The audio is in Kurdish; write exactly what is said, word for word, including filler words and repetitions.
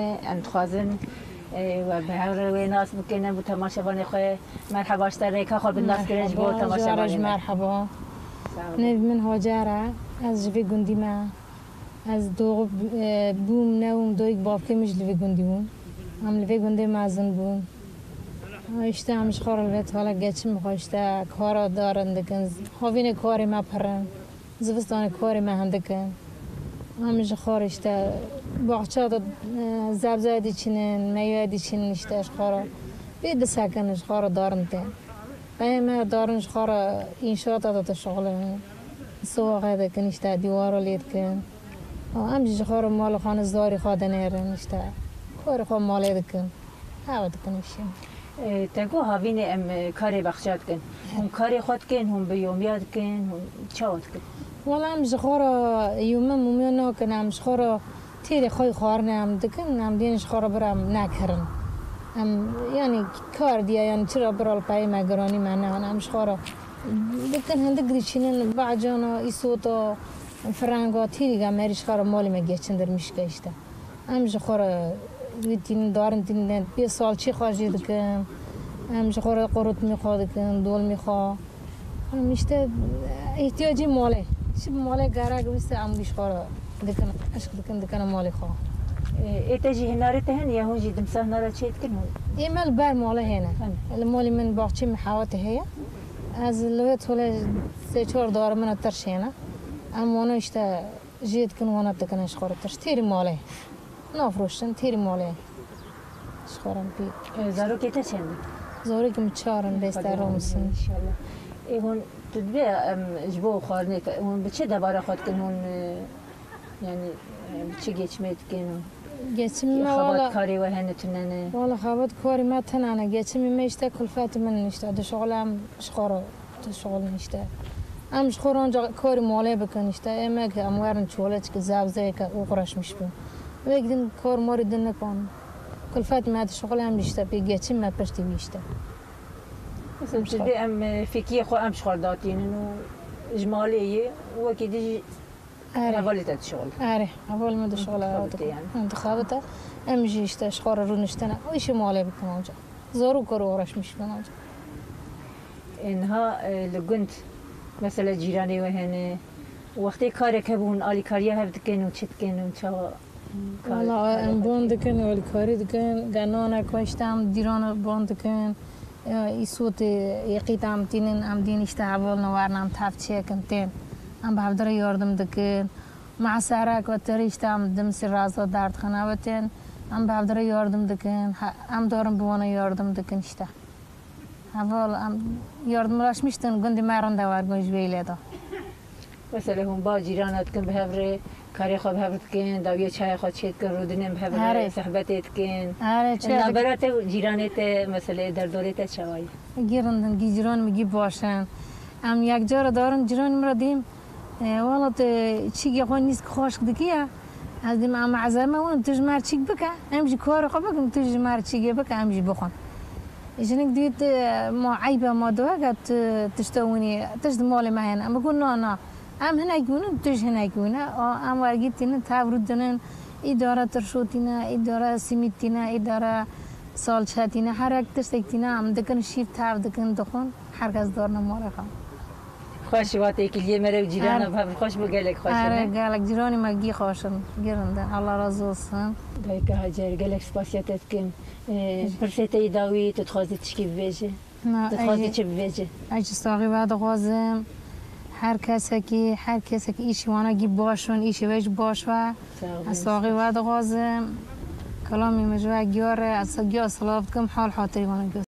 Em dixwazin, e, we bi hev re wê nas bikin, em bi temaşevanê xwe merheba ji te rêka xwe bi nas kirin ji bo Merhaba, ji we re jî temaşevanê me. Merheba. Sağ olun. Nêv min Hacer e, ez ji vê gundî me. Ez doğup, e, bûm, nebûm, doyik bavkê min jî li vê gundî bûn. Em li vê gundê mezin bûn. Ha, işte em ji xwe re li vê tala geçim xwe işte kara darin dikin. Havînê karê me pir in. Zivistanê karê me hindik in. Em ji xwe re işte baxça de, e, zebzeyê diçînin, meywe diçînin işte ji xwe re. Vê disekin ji xwe re darin tên. Qeyê me darin ji xwe re înşaata de dişuxulin. Siwaxê dikin, işte dîwara lê dikin. Û em jî ji xwe re mal û xane zarî xwe dinêrin, işte karê xwe malê dikin. Ew dikin îşê. E, te got havînê em, e, karê baxça dikin. Hûn karê xwe dikin, hûn bi yomiya dikin, hûn çawa dikin? Wala em ji xwe re yûme mûmiya nakin, em ji xwe re têrê xwe yê xwarinê em dikin, em dên ji xwe re bira em nekirin. Em, yanî kar diye, yanî çira bira li peyê me giranî me nehan, em ji xwe re dikin, hindik dişînin, bahcana, îsota, firenga, têrîga me rî ji xwe re malê me geçindir mişke işte. Em ji xwe re wî tînin, darin tînin, pê salçî xwe jê dikin. Em ji xwe re qurutmî xwe dikin, dolmî xwe. Em işte îhtiyacî malê. Çi bi malê gerek wîste em wî ji xwe re dikin, eşq dikin, dikine malê xwe. Ê, ê te jî hinarê te hene ya hûn jî dimsa hinara çê dikin hûn? Ê me li ber malê hene. Hene. Li malê min baxçê min hewatê heye. Ez li wê tolê sê çar darê min tirş hene. Em wana işte jê dikin, wana dikine ji xwe re tirş. Têrî malê. Nafroşin, têrî malê. Ji xwe re pî. E, zarokê te çend in? Zarokê min çar in, bêste Xwedê rûnisin. Înşallah. Ê, hûn tu dibê, em, ji bo xwarinê te, hûn bi çi debara xwe dikin? Hûn, e, yanî, e, bi çi geçimê dikin? Geçimê me wala xebatkarê we hene tune ne? Wala xebatkarê me tune ne. Geçimê me işte kulfetê min işte dişuxulem ji xwe re. Dişuxulin işte. Em ji xwe re ancak karê malê bikin işte. Ê me ki em werin çolê çiki zevzeyeke uğraşmış bin. Wek din kar marî din nikan. Kulfet me dişuxulin em işte pê geçim me piştî wî işte. Mesela tu dê em, e, fêkiyê xwe em ji xwe re datînin û ji malê yê û wekî dî jî Erê. Hevalê te dişuxule. Erê, heval me dişuxule. Dixebite yani. Dixebite. Em jî işte ji xwe re rûniştine. O îşê malê bikin ancak. Zarok kar uğraşmış bin ancak. E, niha, e, li gund, mesela cîranê we hene, wextê karek hebûn, alîkariya hev dikin û çi dikin û çawa? Wala, em ban dikin, alîkarî dikin, ge nanek xwe işte em dîrana ban dikin. Ya, îsotê yê qît em tînin, em dîn işte hevalna werin, em tev çêkin tên. Em bi hevdire yardim dikin. Meserek ve terî işte em dimsî raza derdixin, ew tên. Em bi hevdire yardim dikin. He, em darin bi wana yardim dikin işte. Heval em yardımlaşmıştın, gundî me rinde wergon ji vê lê de. Mesela hûn ba cîrana dikin bi hev re, karê xwe bi hev dikin, dawiya çaya xwe çê dikin, rûdinên bi hev re, Erê. Sohbetê dikin. Erê, çaya dikin. Navbera te û cîranê te, mesela derdorê te çawa ye? Gî rind in, gî cîran min gî baş in. Em yek cara darin cîranê min re dîm, e, wala tu çîkê xwe nîsk xweşik dikî ya. Ez dîm em ezeme win, tu ji me re çîk bike, em jî karê xwe bikin, tu ji me re çîkê bike, em jî bixwin. Jinik dît, e, ma eyb e, ma dewek e, tu tişta winî, tişt malê me hene. Em bigot, na, na. Em hinek wînin, tu jî hinek wîne. A, em wergîtînin, tev rûdinin, îdare tirşotîne, îdare simîtîne, îdare salçetîne, her yek tiştek tîne, em dikin şîr tev dikin, dixwin, her kes darine malê xwe. Xweş, va têkiliyê me re û cîrana Erê. Bi hev xweş bû, gelek xweş Erê, in. Gelek cîranê me gî xweş in, gî rind in. Allah razı olsun. Dayika Hacer, gelek spasiya te dikim. Ee, pirsê te yê dawî, tu dixwazî tişkî bibêjî? Na, Tu dixwazî ez çi bibêjî? Ez ji saxî ve dixwazim. Her kesekî, her kesekî îşî wana gî baş in, îşî ve jî baş ve. Sağ ol, Ez saxî sağ ol. Ve dixwazim. Kelamê min ji we giya re, ez giya silav dikim, hal hatirî wana giya